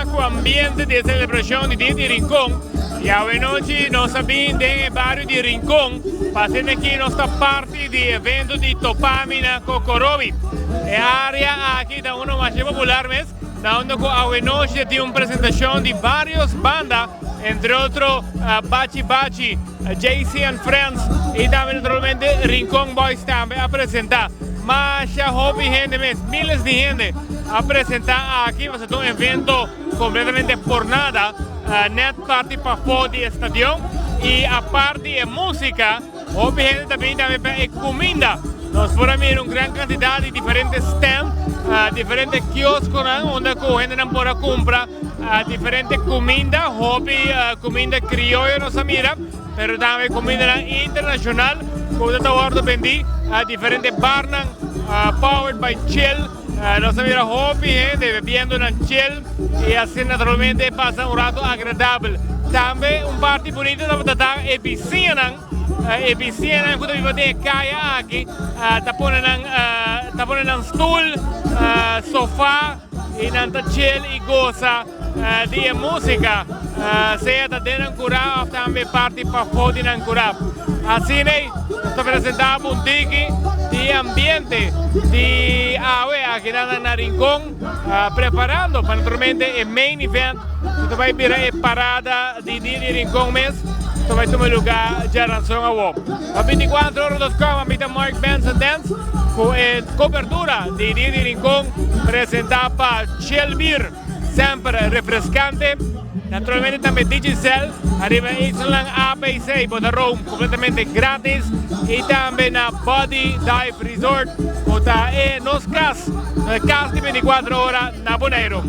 ku ambiente di e selebrashon di Dia di Rincon i awe nochi nos a bin den e bario di Rincon pa asina aki nos ta parti di evento di Topami na Cocorobi. E area aki ta uno masha popular mes na unda ku awe nochi ta tin un presentashon di varios banda entre otro Bachi Bachi, JC and Friends y tambe naturalmente Rincon Boys tambe a presenta. Masha hopi hende mes, miles di hende a presenta aki, pasobra ta un evento completamente por nada, net parti pafó di e stadion y apart di e musica, hopi hende ta bini tambe pa e cuminda. Nos por a mira un gran cantidad di diferente stand, diferente kioskonan unda cu hendenan por a cumpra Diferente cuminda, hopi cuminda crioyo nos a mira, pero tambe cumindanan internacional cu ta wordo bendi diferente barnan powered by Chill. Nos a mira hopi hende bebiendo nan Chill y asina naturalmente pasa un rato agradabel. Tambe un parti bunito tabata ta e bisiñanan, e bisiñanan cu ta biba den e caya aki ta pone nan ta pone nan stoel, sofa. Y nan ta chill y goza di e musica, sea ta den nan cura of tambe parti pafo di nan cura. Asina ey nos ta presenta bo un tiki di e ambiente di awe aki nan na Rincon, preparando pa naturalmente e main event cu ta bay bira e parada di dia di Rincon mes, ta bay tuma lugar djaranson awo. Pa 24ora.com ami ta Mark Benson Dance cu e cobertura di Dia di Rincon presenta pa Chill Beer, semper refrescante. Naturalmente tambe Digicel ariba e islanan A, B y C bo ta roam completamente gratis y tambe na Buddy Dive Resort cu ta e nos cas, e cas di 24 ora na Bonaire.